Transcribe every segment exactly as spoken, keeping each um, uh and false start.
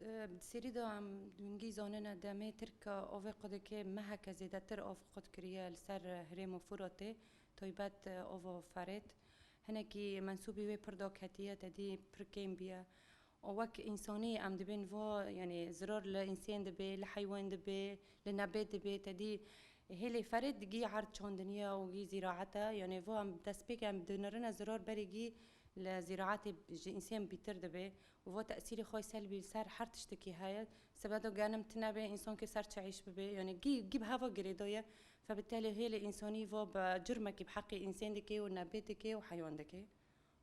Di serî de em wingî zanine demê Tirka ovê qudikê meheke zêdetir ov qut kiriye li ser herêma Furatê, taybet ova Ferêt. Hinekî mensûbî wê pir daketiye, te dî pir kêm biye. Û wek însanî em dibên va, yanî zirar li însên dibe, li heywan dibe, li nebêt dibe, te dî hêlê Ferêt digî erd çandiniye û gî zîraet e. Yanî va em destpêk em dinirine zirar berî gî li zîraetê ji însên bîtir dibe. Û va tesîrê xwe selbî li ser her tiştekî heye. Sebeda genim tune be, însan ki ser çi îş bibe. Yanî gî, gî bi heva girêdaye. Fe bi telê hêlê însanî va bi curmekî bi heqê însên dike û nebêt dike û heywan dike.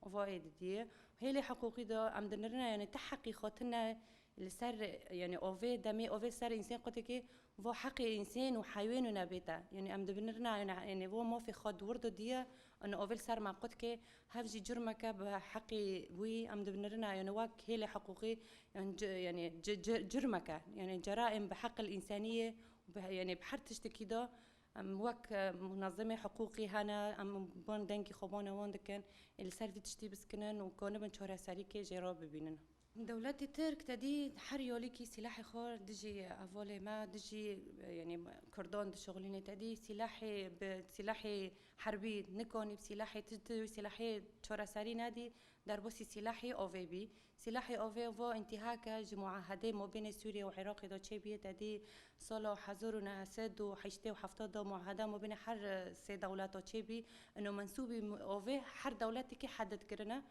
Û va ê didiye. Hêlê hiqûqî de em dinirine, yanî ti heqî xwe tune li ser, yanî ovê, demê ovê ser însên qutikê, va heqê însên û heywan û nebêt e. Yanî em dibinirine, yanî, yanî va mafê xwe di wir de diye, yanî ovê li ser me qutike, hev jî curmeke bi heqê wî em dibinirine, yanî wek hêlê hiqûqî, yanî ci-, yanî ci-, ci-, curmeke, yanî ceraîm bi heqil înseniyê û bi, yanî bi her tiştekî de em wek, e, munezemê hiqûqî hene, em ban dengî xwe bana wan dikin, ê li ser vî tiştî biskinin û kanibin çareserîkê jê re bibînin. Dewletê Tirk te dî her yolîkî sîlahê xwe dijî hevalê me, dijî, e, yanî Kurdan dişixulîne, te dî sîlahê bi sîlahê herbî nikanî, bi sîlahê ti, ti sîlahê çareserî nedî, derbasî sîlahê avê bî. Sîlahê avê va întîhake ji muahedê mabênê Sûriyê û Iraqê de çêbîye, te dî sala hezar û neh sed û heştê û heft de muahede mabênê her sê dewleta çêbî. Ino mensûbî avê her dewletekî hedid kirine.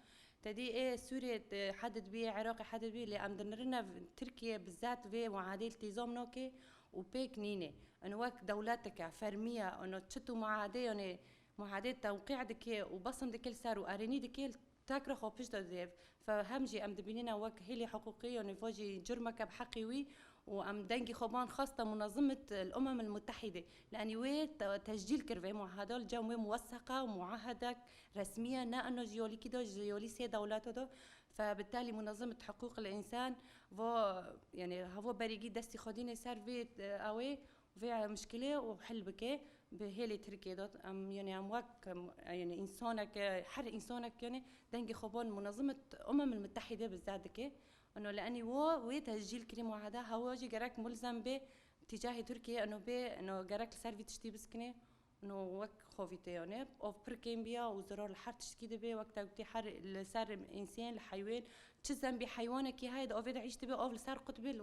Te dî ê Sûriyê, e, hedid bî, ê Iraqê hedid bî, lê em dinirine v-, Tirkiye bi zat vê muahedê îltîzam nake û pêk nîne. Ino wek dewleteke fermî ye, ino çi tu muahedê, yanî muahedê tewqî dike û besim dike li ser û erênî dike, tekra xwe pişt de didê. Fe hem jî em dibînîne wek hêlê hiqûqî, yanî va jî curmeke bi heqê wî û em dengî xwe ban xwesta munezimit el Umem el Mutehîde. Li enî wê te-, tescîl kir vê muahede, li cem wê muweseqa û muahedek resmî ye, ne ino ji yolîkî de, ji yolî sê dewleto de. Fe bi telî munezimit hiqûq el însan va, yanî havo berîgî destî xwe dînê ser vê, e, ewê, vê mişkilê û hil bike bi hêlê Tirkiyê de. Em, yanî em wek, em, yanî însanek, her însanek, yanî dengê xwe ban munezimit Umem el Mutehîde bi zat dike. Ino li enî wo wê tescîl kirî muahede, hewa jî gerek mulzem bê tîcahê Tirkiyê, ino bê, ino gerek li ser vî tiştî biskine, ino wek xwe vî tê, yanî ov pir kêm biya û zirar li her tiştkî dibe, wek te gotî her li ser însên, li heywên, çi zembî heywanekî heye di ovê de îş dibe, ov li ser qut bê, li,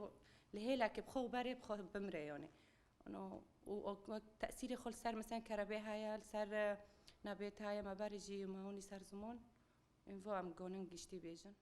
li hêlekê bi xwe û berê bi xwe bimre, yanî. Ano, û, û wek tesîrê xwe li ser, mesela, kerebê heye, li ser, e, nebêt heye, me berê jî me hûnî ser ziman. Ên vo em gonin giştî bêjin.